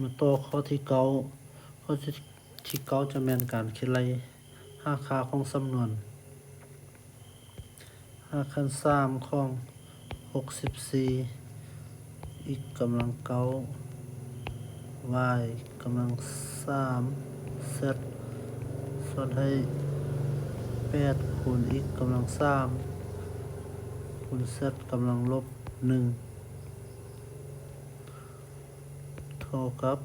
ມາຕໍ່ຂໍ້ທີເກົ້າ. ຂໍ້ທີເກົ້າຈະແມ່ນການຄິດໄລ່ຮາກຄ່າຂອງສຳນວນ ຮາກຂັ້ນສາມຂອງຫົກສິບສີ່ x ກຳລັງເກົ້າ y ກຳລັງສາມ z ສ່ວນໃຫ້ແປດຄູນ x ກຳລັງສາມ ຄູນ z ກຳລັງລົບໜຶ່ງ ເທົ່າກັບ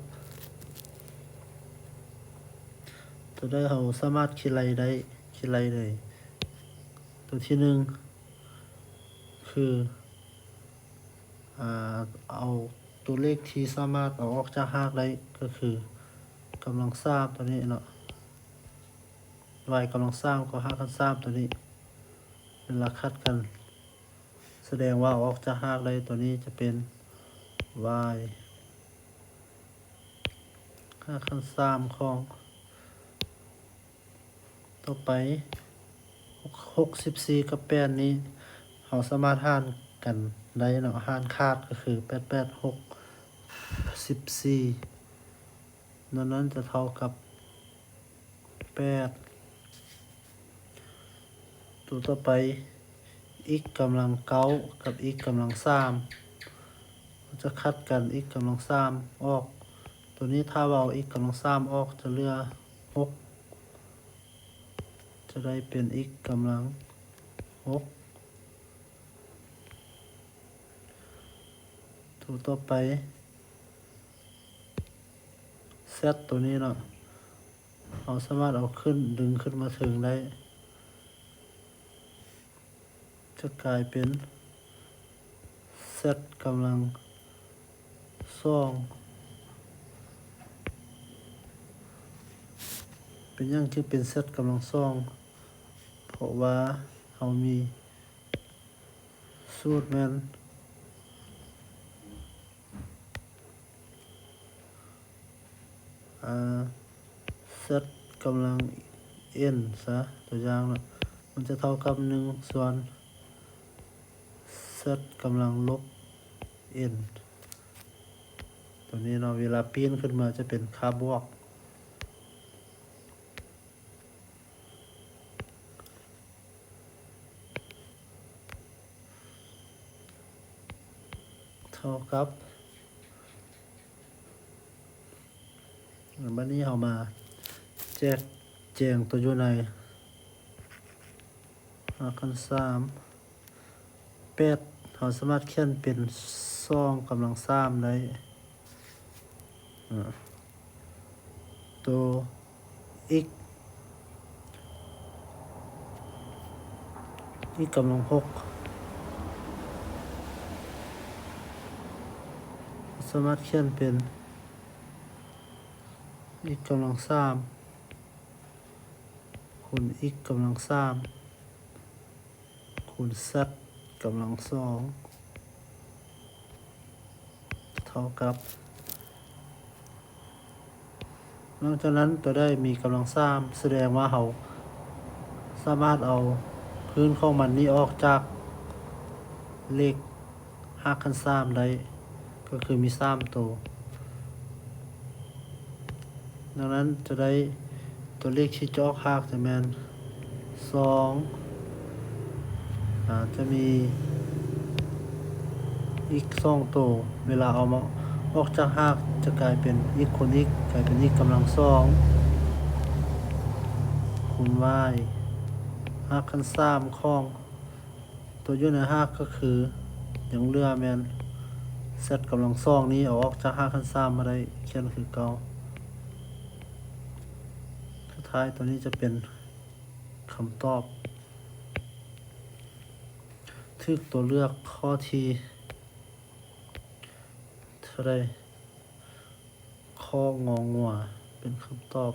ຕົວໃດເຮົາສາມາດຄິດໄລ່ໄດ້ ຄິດໄລ່ເລີຍ. ຕົວທີໜຶ່ງຄື ອາ ເອົາຕົວເລກທີ່ສາມາດເອົາອອກຈາກຮາກໄດ້ ກໍຄືກຳລັງສາມຕົວນີ້ເນາະ y ກຳລັງສາມ ກໍຮາກຂັ້ນສາມຕົວນີ້ ເວລາຂັດກັນ ສະແດງວ່າເອົາອອກຈາກຮາກໄດ້ ຕົວນີ້ຈະເປັນ y ຮາກຂັ້ນສາມຂອງ ຕໍ່ໄປ ຫົກສິບສີ່ກັບແປດນີ້ ເຮົາສາມາດຫານກັນໄດ້ເນາະ ຫານຂາດກໍຄືແປດແປດຫົກສິບສີ່ ນັ້ນຈະເທົ່າກັບ ແປດ ຕົວຕໍ່ໄປ x ກຳລັງເກົ້າກັບ x ກຳລັງສາມ ຈະຂັດກັນ x ກຳລັງສາມອອກ ຕົວນີ້ຖ້າວ່າເອົາ x ກຳລັງສາມອອກຈະເຫຼືອຫົກ ຈະໄດ້ເປັນ x ກຳລັງຫົກ ຕົວຕໍ່ໄປ z ຕົວນີ້ເນາະ ເຮົາສາມາດເອົາຂຶ້ນ ດຶງຂຶ້ນມາເທິງໄດ້ ຈະກາຍເປັນ z ກຳລັງສອງ ເປັນຫຍັງຈຶ່ງເປັນ z ກຳລັງສອງ? ເພາະວ່າເຮົາມີສູດແມ່ນ ອາ z ກຳລັງ n ຊະ ຕົວຢ່າງເນາະ ມັນຈະເທົ່າກັບໜຶ່ງສ່ວນ z ກຳລັງລົບ n ຕົວນີ້ເນາະ ເວລາປີ້ນຂຶ້ນມາຈະເປັນຄ່າບວກ ເທົ່າກັບ ບັດນີ້ເຮົາມາແຈກແຈງຕົວຢູ່ໃນຮາກຂັ້ນສາມ ແປດ ເຮົາສາມາດຂຽນເປັນສອງກຳລັງສາມໄດ້ ອາ ໂຕ x x ກຳລັງຫົກ ສາມາດຂຽນເປັນ x ກຳລັງສາມ ຄູນ x ກຳລັງສາມ ຄູນ z ກຳລັງສອງ ເທົ່າກັບ ຫຼັງຈາກນັ້ນຕົວໃດມີກຳລັງສາມ ສະແດງວ່າເຮົາສາມາດເອົາພື້ນຂອງມັນນີ້ອອກຈາກເລກຮາກຂັ້ນສາມໄດ້ ກໍຄືມີສາມໂຕ. ດັ່ງນັ້ນຈະໄດ້ຕົວເລກທີ່ຈະອອກຮາກຈະແມ່ນ ສອງ ອາ ຈະມີ x ສອງໂຕ ເວລາເອົາມາອອກຈາກຮາກຈະກາຍເປັນ x ຄູນ x ກາຍເປັນ x ກຳລັງສອງ ຄູນ y ຮາກຂັ້ນສາມຂອງຕົວຢູ່ໃນຮາກກໍຄືຍັງເຫຼືອແມ່ນ z ກຳລັງສອງນີ້ ເອົາອອກຈາກຮາກຂັ້ນສາມມາໄດ້ ຂຽນຄືເກົ່າ. ສຸດທ້າຍຕົວນີ້ຈະເປັນຄຳຕອບ ຖືກຕົວເລືອກຂໍ້ທີເທົ່າໃດ? ຂໍ້ ງ ງົວ ເປັນຄຳຕອບ.